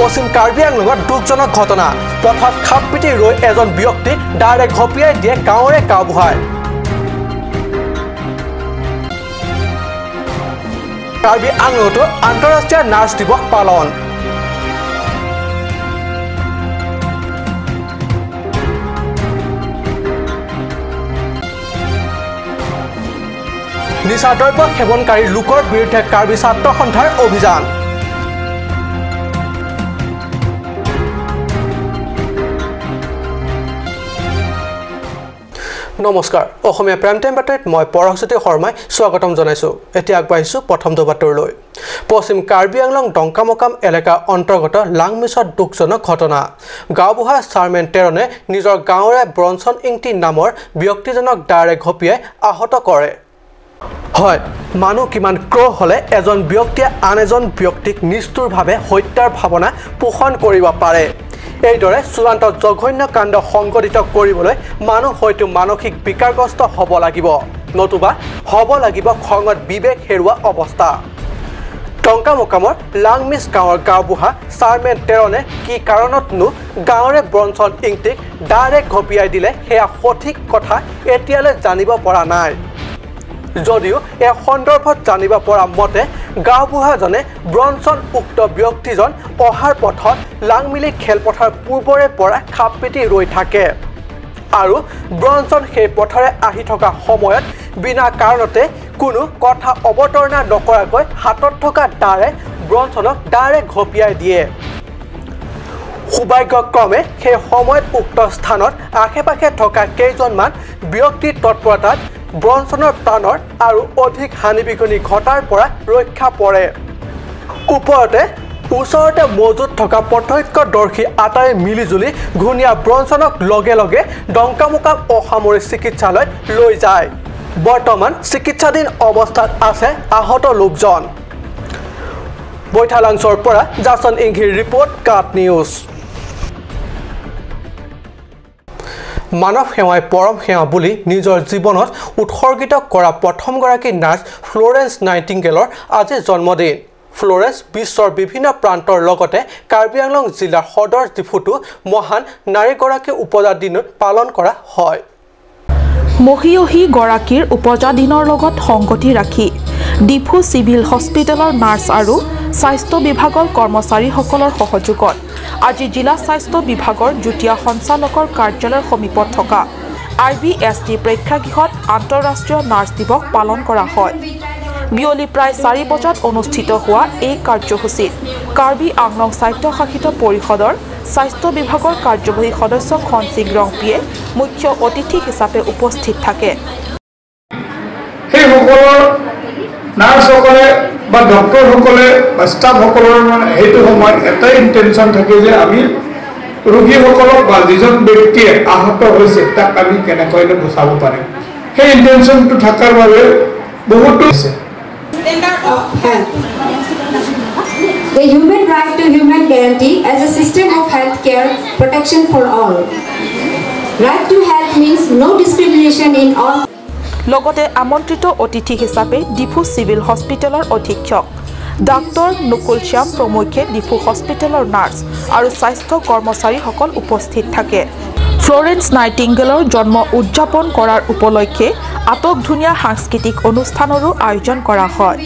পশ্চিম কাৰ্বি আংলঙত দুখজনক ঘটনা। পথত খাপ পিটি ৰৈ এজন ব্যক্তিক দাৰে ঘপিয়াই দিয়ে গাঁৱৰে গাঁওবুঢ়াই। কাৰ্বি আংলঙতো আন্তঃৰাষ্ট্ৰীয় নাৰ্ছ দিৱস পালন। নিচাদ্ৰব্য সেৱনকাৰী লোকৰ বিৰুদ্ধে কাৰ্বি ছাত্ৰ সন্থাৰ অভিযান। নমস্কাৰ, অসমীয়া প্ৰাইম টাইম বাতৰিত মই পৰশজ্যোতি শৰ্মাই স্বাগতম জনাইছোঁ। এতিয়া আগবাঢ়িছোঁ প্ৰথমটো বাতৰিলৈ। পশ্চিম কাৰ্বি আংলং ডংকামকাম এলেকাৰ অন্তৰ্গত লাংমিছত দুখজনক ঘটনা। গাঁওবুঢ়া চাৰমেন টেৰণে নিজৰ গাঁৱৰে ব্ৰঞ্চন ইংটি নামৰ ব্যক্তিজনক দাৰে ঘপিয়াই আহত কৰে। হয়, মানুহ কিমান ক্ৰূৰ হ'লে এজন ব্যক্তিয়ে আন এজন ব্যক্তিক নিষ্ঠুৰভাৱে হত্যাৰ ভাৱনা পোষণ কৰিব পাৰে। এইদৰে চূড়ান্ত জঘন্য কাণ্ড সংঘটিত কৰিবলৈ মানুহ হয়তো মানসিক বিকাৰগ্ৰস্ত হ'ব লাগিব, নতুবা হ'ব লাগিব খঙত বিবেক হেৰুওৱা অৱস্থা। টংকামকামৰ লাংমিছ গাঁৱৰ গাঁওবুঢ়া চাৰমেন টেৰণে কি কাৰণতনো গাঁৱৰে ব্ৰঞ্চন ইংটিক দাৰে ঘপিয়াই দিলে সেয়া সঠিক কথা এতিয়ালৈ জানিব পৰা নাই। যদিও এই সন্দৰ্ভত জানিব পৰা মতে গাঁওবুঢ়াজনে ব্ৰঞ্চন উক্ত ব্যক্তিজন অহাৰ পথত লাংমিলি খেলপথাৰ পূৰ্বৰে পৰা খাপ পিটি ৰৈ থাকে আৰু ব্ৰঞ্চন সেই পথৰে আহি থকা সময়ত বিনা কাৰণতে কোনো কথা অৱতৰণা নকৰাকৈ হাতত থকা দাৰে ব্ৰঞ্চনক দাৰে ঘপিয়াই দিয়ে। সৌভাগ্যক্ৰমে সেই সময়ত উক্ত স্থানত আশে পাশে থকা কেইজনমান ব্যক্তিৰ তৎপৰতাত ব্ৰঞ্চনৰ প্ৰাণৰ আৰু অধিক হানি বিঘিনি ঘটাৰ পৰা ৰক্ষা পৰে। ওপৰতে ওচৰতে মজুত থকা প্ৰত্যক্ষদৰ্শী আটাই মিলিজুলি ঘূণীয়া ব্ৰঞ্চনক লগে লগে ডংকামোকাম অসামৰিক চিকিৎসালয়ত লৈ যায়। বৰ্তমান চিকিৎসাধীন অৱস্থাত আছে আহত লোকজন। বৈঠালাংছৰ পৰা জাচন ইংহিৰ ৰিপৰ্ট, কাট নিউজ। মানৱ সেৱাই পৰম সেৱা বুলি নিজৰ জীৱনত উৎসৰ্গিত কৰা প্ৰথমগৰাকী নাৰ্ছ ফ্লৰেন্স নাইটিংগেলৰ আজি জন্মদিন। ফ্লৰেন্স বিশ্বৰ বিভিন্ন প্ৰান্তৰ লগতে কাৰ্বি আংলং জিলাৰ সদৰ ডিফুতো মহান নাৰীগৰাকীৰ উপজা দিন পালন কৰা হয়। মহিয়সী গৰাকীৰ উপজা দিনৰ লগত সংগতি ৰাখি ডিফু চিভিল হস্পিটেলৰ নাৰ্ছ আৰু স্বাস্থ্য বিভাগৰ কৰ্মচাৰীসকলৰ সহযোগত আজি জিলা স্বাস্থ্য বিভাগৰ যুটীয়া সঞ্চালকৰ কাৰ্যালয়ৰ সমীপত থকা IBST প্ৰেক্ষাগৃহত আন্তঃৰাষ্ট্ৰীয় নাৰ্ছ দিৱস পালন কৰা হয়। বিয়লি প্ৰায় 4 বজাত অনুষ্ঠিত হোৱা এই কাৰ্যসূচীত কাৰ্বি আংলং স্বায়ত্তশাসিত পৰিষদৰ স্বাস্থ্য বিভাগৰ কাৰ্যবাহী সদস্য খনসিং ৰংপিয়ে মুখ্য অতিথি হিচাপে উপস্থিত থাকে। সেইসকলৰ নাৰ্ছসকলে বা ডক্টৰসকলে বা ষ্টাফসকলৰ মানে সেইটো সময়ত এটাই ইণ্টেনশ্যন থাকে যে আমি ৰোগীসকলক বা যিজন ব্যক্তিয়ে আহত হৈছে তাক আমি কেনেকৈনো বচাব পাৰিম। সেই ইণ্টেনশ্যনটো থকাৰ বাবে বহুতো The human right to human guarantee as a system of health care protection for all. Right to health means no discrimination in all. লগতে আমন্ত্ৰিত অতিথি হিচাপে ডিফু চিভিল হস্পিটেলৰ অধীক্ষক ডাক্তৰ নকুল শ্যাম প্ৰমুখ্যে ডিফু হস্পিটেলৰ নাৰ্ছ আৰু স্বাস্থ্য কৰ্মচাৰীসকল উপস্থিত থাকে। ফ্লৰেন্স নাইটিংগেলৰ জন্ম উদযাপন কৰাৰ উপলক্ষে আটকধুনীয়া সাংস্কৃতিক অনুষ্ঠানৰো আয়োজন কৰা হয়।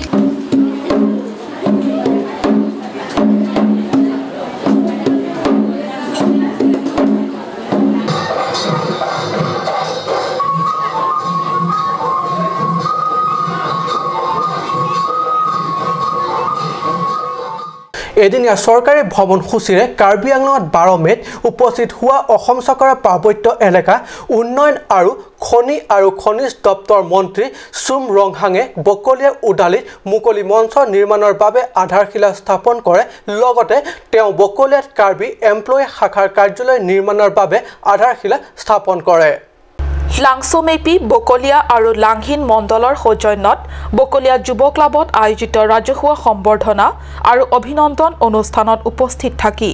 এদিনীয়া চৰকাৰী ভ্ৰমণসূচীৰে কাৰ্বি আংলঙত 12 মে'ত উপস্থিত হোৱা অসম চৰকাৰৰ পাৰ্বত্য এলেকা উন্নয়ন আৰু খনি আৰু খনিজ দপ্তৰ মন্ত্ৰী চুম ৰংহাঙে বকলীয়া উদালিত মুকলি মঞ্চ নিৰ্মাণৰ বাবে আধাৰশিলা স্থাপন কৰে। লগতে তেওঁ বকলীয়াত কাৰ্বি এমপ্লয়ী শাখাৰ কাৰ্যালয় নিৰ্মাণৰ বাবে আধাৰশিলা স্থাপন কৰে। লাংচোমেপি বকলীয়া আৰু লাংহিন মণ্ডলৰ সৌজন্যত বকলীয়া যুৱ ক্লাবত আয়োজিত ৰাজহুৱা সম্বৰ্ধনা আৰু অভিনন্দন অনুষ্ঠানত উপস্থিত থাকি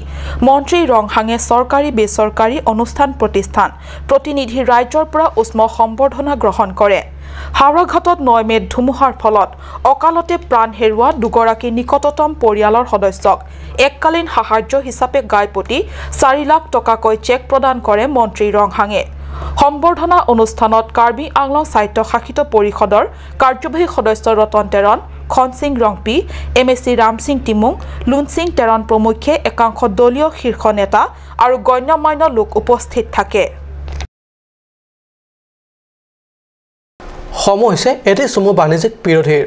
মন্ত্ৰী ৰংহাঙে চৰকাৰী বেচৰকাৰী অনুষ্ঠান প্ৰতিষ্ঠান প্ৰতিনিধি ৰাজ্যৰ পৰা উষ্ম সম্বৰ্ধনা গ্ৰহণ কৰে। হাওৰাঘাটত ৯ মে'ত ধুমুহাৰ ফলত অকালতে প্ৰাণ হেৰুওৱা দুগৰাকী নিকটতম পৰিয়ালৰ সদস্যক এককালীন সাহায্য হিচাপে গাইপতি ৪ লাখ টকাকৈ চেক প্ৰদান কৰে মন্ত্ৰী ৰংহাঙে। সম্বৰ্ধনা অনুষ্ঠানত কাৰ্বি আংলং স্বায়ত্তশাসিত পৰিষদৰ কাৰ্যবাহী সদস্য Ratan Teron, খনসিং Rongpi, M A C Ram Singh Timung, লুনসিং Teron প্ৰমুখ্যে একাংশ দলীয় শীৰ্ষ নেতা আৰু গণ্যমান্য লোক উপস্থিত থাকে। সময় হৈছে এটি চমু বাণিজ্যিক বিৰোধীৰ।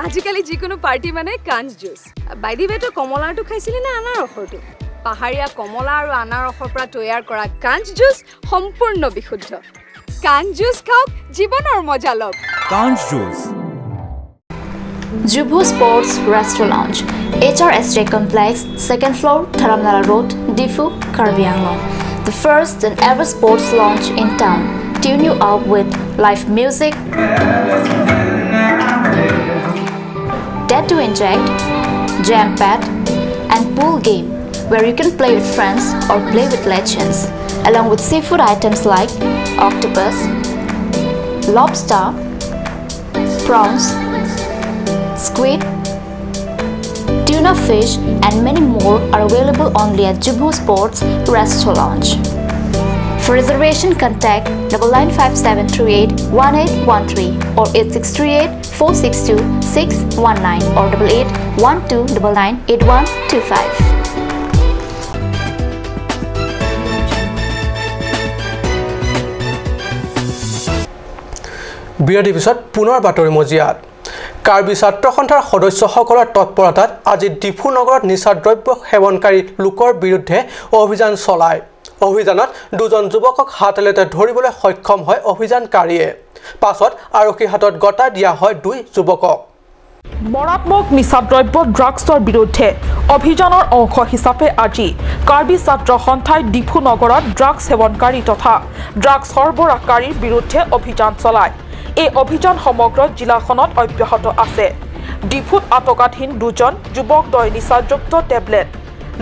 আজিকালি যিকোনো পাৰ্টি মানে কাঞ্চ জুচ। বাই the ৱে, তই কমলাৰটো খাইছিলি নে আনাৰসৰটো? পাহাৰীয়া কমলা আৰু আনাৰসৰ পৰা তৈয়াৰ কৰা কাঞ্চ জুচ সম্পূৰ্ণ বিশুদ্ধ। কাঞ্চ জুচ খাওক, জীৱনৰ মজা লওক। কাঞ্চ juice. Jubu Sports Restaurant Lounge, HRSJ Complex, 2nd floor, Dharamnala Road, Diphu, Karbi Anglong. The first and ever sports lounge in town. Tune you up with live music, tattoo inject, jam pad, and pool game where you can play with friends or play with legends, along with seafood items like octopus, lobster, prawns, squid, tuna fish, and many more are available only at Jubu Sports Resto Lounge. For reservation, contact 9957381813 or 8638462619 or 8812998125. বিৰতিৰ পিছত পুনৰ বাতৰি মজিয়াত। কাৰ্বি ছাত্ৰ সন্থাৰ সদস্যসকলৰ তৎপৰতাত আজি ডিফু নগৰত নিচাদ্ৰব্য সেৱনকাৰী লোকৰ বিৰুদ্ধে অভিযান চলায়। অভিযানত দুজন যুৱকক হাতলেতে ধৰিবলৈ সক্ষম হয় অভিযানকাৰীয়ে। পাছত আৰক্ষীৰ হাতত গতাই দিয়া হয় দুই যুৱকক। মাৰাত্মক নিচাদ্ৰব্য ড্ৰাগছৰ বিৰুদ্ধে অভিযানৰ অংশ হিচাপে আজি কাৰ্বি ছাত্ৰ সন্থাই ডিফু নগৰত ড্ৰাগছ সেৱনকাৰী তথা ড্ৰাগছ সৰবৰাহকাৰীৰ বিৰুদ্ধে অভিযান চলায়। এই অভিযান সমগ্ৰ জিলাখনত অব্যাহত আছে। ডিফুত আটকাধীন দুজন যুৱকদ্বয় নিচাযুক্ত টেবলেট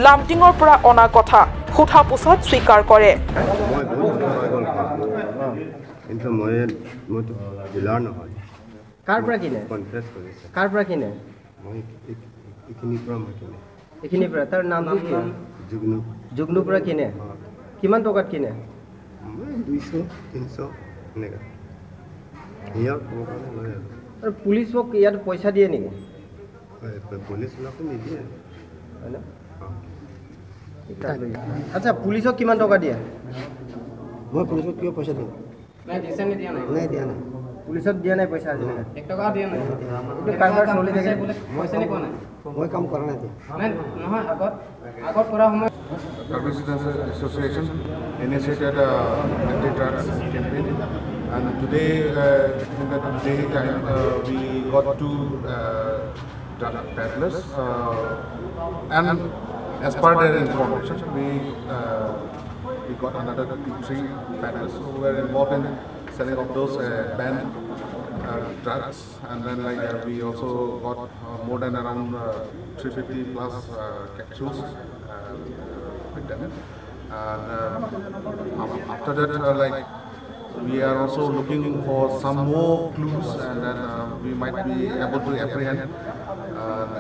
লামডিঙৰ পৰা অনা কথা সোধা পোছাত স্বীকাৰ কৰে। কিমান টকাত কিনে? 200-300 এনেকা। আৰু পুলিচক ইয়াত পইচা দিয়ে নেকি? পুলিচবিলাকো নিদিয়ে। আচ্ছা, পুলিচক কিমান টকা দিয়ে? মই পুলিচক কিয় পইচা দিম? নাই, দিয়া নাই। পুলিচক দিয়া নাই পইচা আজিলৈকে? এক টকা দিয়া নাই। কাৰবাৰ চলি থাকে। মই কাম কৰা নাই। নহয়, আগত কৰা সময়ত Karbi Students Association initiated a anti-drugs campaign, and today in the day time we got two drug peddlers, and as per their information we got another 3 peddlers who were involved in selling of those banned drugs, and then we also got more than around 350 plus capsules with them. And after that, we are also looking for some more clues, and then we might be able to apprehend.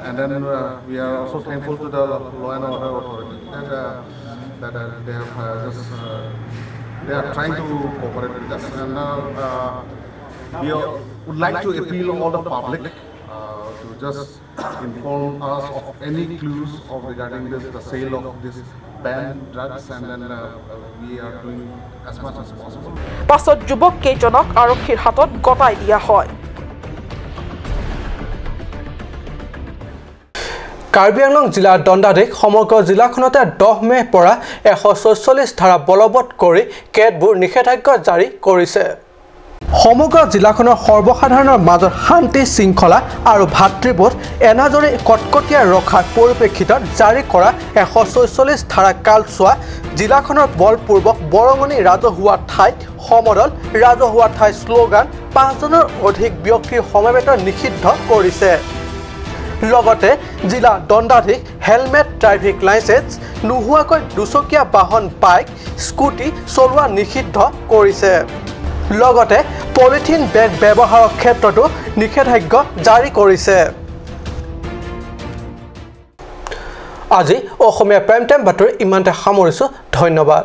And then we are also thankful to the law and order authority that they have they are trying to cooperate with us. And we would like to appeal all the public to just inform us of any clues of regarding this, the sale of this banned drugs, and then we are doing as much as possible. পাছত যুৱক কেইজনক আৰক্ষীৰ হাতত গতাই দিয়া হয়। কাৰ্বি আংলং জিলা দণ্ডাধীশ সমগ্ৰ জিলাখনতে 10 মে'ৰ পৰা 146 ধাৰা বলবৎ কৰি কেতবোৰ নিষেধাজ্ঞা জাৰি কৰিছে। সমগ্ৰ জিলাখনৰ সৰ্বসাধাৰণৰ মাজত শান্তি শৃংখলা আৰু ভাতৃবোধ এনাজৰী কটকটীয়া ৰখাৰ পৰিপ্ৰেক্ষিতত জাৰি কৰা 146 ধাৰা কালচোৱা জিলাখনৰ বলপূৰ্বক বৰঙণি ৰাজহুৱা ঠাইত সমদল, ৰাজহুৱা ঠাইত শ্লোগান, 5জনৰ অধিক ব্যক্তিৰ সমবেত নিষিদ্ধ কৰিছে। লগতে জিলা দণ্ডাধীশ হেলমেট, ড্ৰাইভিং লাইচেন্স নোহোৱাকৈ দুচকীয়া বাহন, বাইক, স্কুটি চলোৱা নিষিদ্ধ কৰিছে। লগতে পলিথিন বেগ ব্যৱহাৰৰ ক্ষেত্ৰতো নিষেধাজ্ঞা জাৰি কৰিছে। আজি অসমীয়া প্ৰাইম টাইম বাতৰি ইমানতে সামৰিছোঁ। ধন্যবাদ।